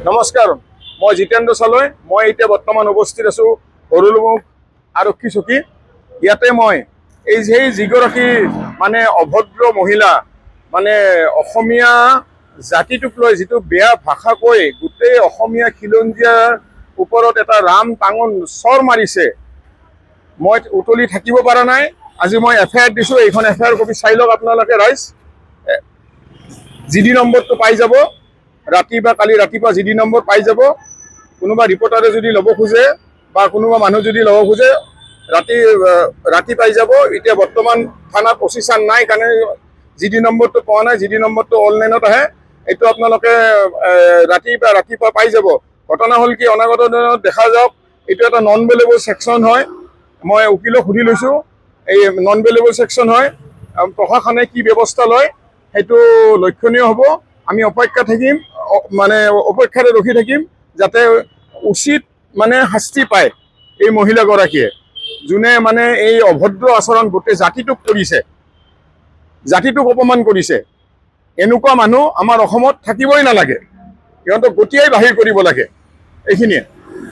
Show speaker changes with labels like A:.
A: নমস্কাৰ, মই জিতেন্দ্ৰ চালৈ। মই এতিয়া বৰ্তমান উপস্থিত আছোঁ ভৰলুমুখ আৰক্ষী চকী। ইয়াতে মই এই যে যিগৰাকী মানে অভদ্ৰ মহিলা, মানে অসমীয়া জাতিটোক লৈ যিটো বেয়া ভাষা কৈ গোটেই অসমীয়া খিলঞ্জীয়াৰ ওপৰত এটা ৰাম টাঙন চৰ মাৰিছে, মই উতলি থাকিব পৰা নাই। আজি মই এফআইআৰ দিছোঁ। এইখন এফআইআৰ কপি চাই লওক আপোনালোকে ৰাইজ। জি ডি নম্বৰটো পাই যাব ৰাতি বা কালি ৰাতিপুৱা। জি ডি নম্বৰ পাই যাব। কোনোবা ৰিপৰ্টাৰে যদি ল'ব খোজে বা কোনোবা মানুহ যদি ল'ব খোজে, ৰাতি পাই যাব। এতিয়া বৰ্তমান থানাত অফিচাৰ নাই কাৰণে জি ডি নম্বৰটো পোৱা নাই। জি ডি নম্বৰটো অনলাইনত আহে। এইটো আপোনালোকে ৰাতি বা ৰাতিপুৱা পাই যাব। ঘটনা হ'ল কি, অনাগত দিনত দেখা যাওক। এইটো এটা নন বেলেবল ছেকশ্যন হয়। মই উকিলক সুধি লৈছোঁ, এই নন বেলেবল ছেকশ্যন হয়। আৰু প্ৰশাসনে কি ব্যৱস্থা লয়, সেইটো লক্ষণীয় হ'ব। আমি অপেক্ষা থাকিম, মানে অপেক্ষাৰে ৰখি থাকিম, যাতে উচিত মানে শাস্তি পায় এই মহিলাগৰাকীয়ে, যোনে মানে এই অভদ্ৰ আচৰণ গোটেই জাতিটোক কৰিছে, জাতিটোক অপমান কৰিছে। এনেকুৱা মানুহ আমাৰ অসমত থাকিবই নালাগে। সিহঁতক গতিয়াই বাহিৰ কৰিব লাগে। এইখিনিয়ে।